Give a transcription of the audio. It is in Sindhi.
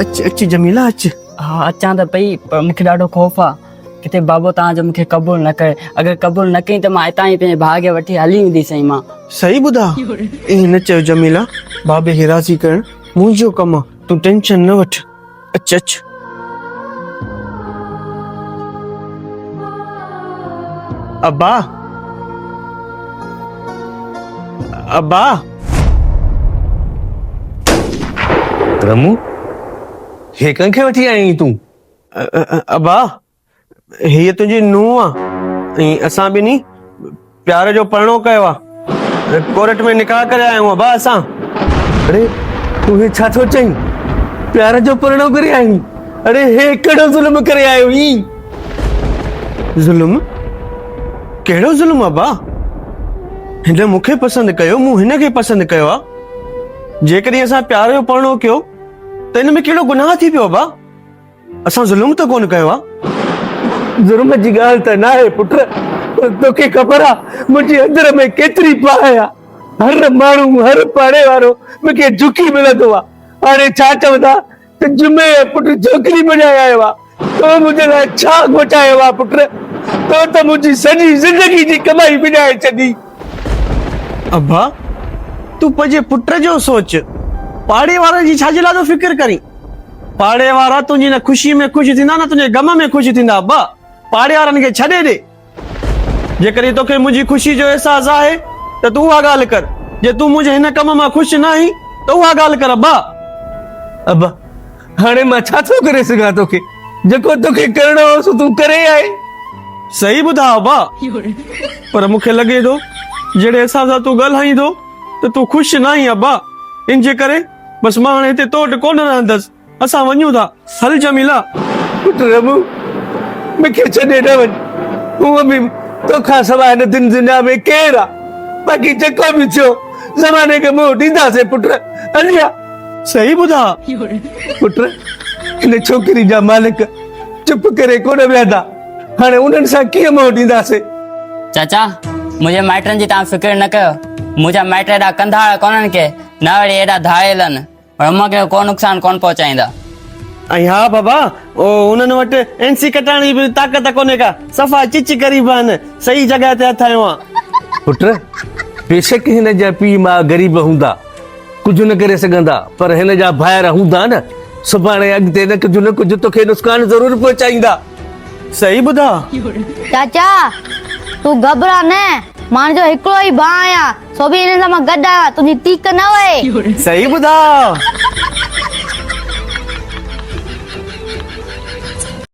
اچ اچ جميلا اچ. ها اچان ته پئي پر مون کي ڏاڍو خوف آ ڪٿي بابو توهان جو مون کي قبول نه ڪري. اگر قبول نه ڪئين ته مان هتان ئي پنهنجي ڀاء کي وٺي هلي وينديس ۽ مان. صحيح ٻڌاء. ائين نه چئو جميلا، بابي کي راضي ڪرڻ منهنجو ڪم آ، تون ٽينشن نه وٺ. اچ اچ. ابا ابا. رمو، هي ڪنهن کي وٺي آئين آهين تون؟ ابا، هيء تنهنجي نونهن آ ۽ اسان ٻنهي پيار جو پرڻو ڪيو آ. ڪورٽ ۾ نڪاح ڪري آيا آهيون ابا اسان. اڙي تون هي ڇا ٿو چئين؟ پيار جو پرڻو ڪري آيا آهين؟ اڙي هي ڪهڙو ظلم ڪري آيو آهين؟ ظلم؟ ڪهڙو ظلم ابا؟ هن مون کي پسند ڪيو، مون هن کي پسند ڪيو آ. جيڪڏهن اسان پيار جو پرڻو ڪيو ته ان ۾ ڪهڙو گناهه ٿي پيو ابا؟ اسان ظلم ته ڪونه ڪيو آ. ظلم جي ڳالهه ته ناهي پٽ، پر توکي خبر آ منهنجي اندر ۾ ڪيتري باهه آ. هر ماڻهو، هر پاڙي وارو مون کي جهڪي ملندو آ. هاڻي ڇا چوندا ته جمعي جو پٽ ڇوڪري بڻائي آيو آ. تو منهنجي لاء ڇا گهوٽايو آ پٽ؟ تو ته منهنجي سڄي زندگي جي ڪمائي وڃائي ڇڏي. ابا، تون پنهنجي پٽ جو سوچ، پاڙي وارن جي ڇا جي لاء ٿو فڪر ڪرين؟ پاڙي وارا تنهنجي نه خوشي ۾ خوش ٿيندا نه تنهنجي غم ۾ خوش ٿيندا ابا، پاڙي وارن کي ڇڏي ڏي. جيڪڏهن توکي منهنجي خوشي جو احساس آهي ته تون اها ڳالهه ڪر، جي تون منهنجي هن ڪم مان خوش ناهين ته اها ڳالهه ڪر ابا. ابا، هاڻي مان ڇا ٿو ڪري سگهان توکي؟ جيڪو توکي ڪرڻو هو سو تون ڪري آئين. صحيح ٻڌاء ابا، پر مون کي لڳي ٿو جهڙي حساب سان تون ڳالهائين ٿو ته تون خوش ناهين ابا، ان جي ڪري بس مان هاڻي هتي تو وٽ ڪونه رهندس، اسان وڃون ٿا، هل جميلا. پٽ رمو، مون کي ڇڏي نه وڃ، هونء به توکان سواء هن دن دنيا ۾ ڪير آ، باقي جيڪو به ٿيو زماني کي منهن ڏينداسين پٽ، هليا. صحيح ٻڌاء. پٽ، هن ڇوڪري جا مالڪ چپ ڪري ڪونه ويهندا، هاڻي انهن سان ڪيئن منهن ڏينداسين؟ چاچا، منهنجي مائٽن جي توهان فڪر نه ڪيو، منهنجا مائٽ ايڏا ڪنڌاڙا ڪونهن ڪي، نه وري ايڏا ڌاڙيل آهن، پر مون کي ڪو نقصان ڪونه پهچائيندا. ۽ ها بابا، انهن وٽ اين سي ڪٽائڻ جي به طاقت ڪونهي ڪا، صفا چچ غريب آهن، صحيح جڳهه تي هٿ هنيو آ. پٽ، بيشڪ هن جا پيء ماء غريب هوندا، ڪجهه نه ڪري سگهندا پر هن جا ڀائر هوندا نه، سڀاڻي اڳتي نه ڪجهه نه ڪجهه توکي نقصان ضرور پهچائيندا. صحيح ٻڌاء. چاچا، تون گهٻرا نه، مان هن جو هڪڙو ئي ڀاء آهيان، سو به هن سان مان گڏ آهيان، تنهنجي تيڪ نه وهي. صحيح ٻڌاء.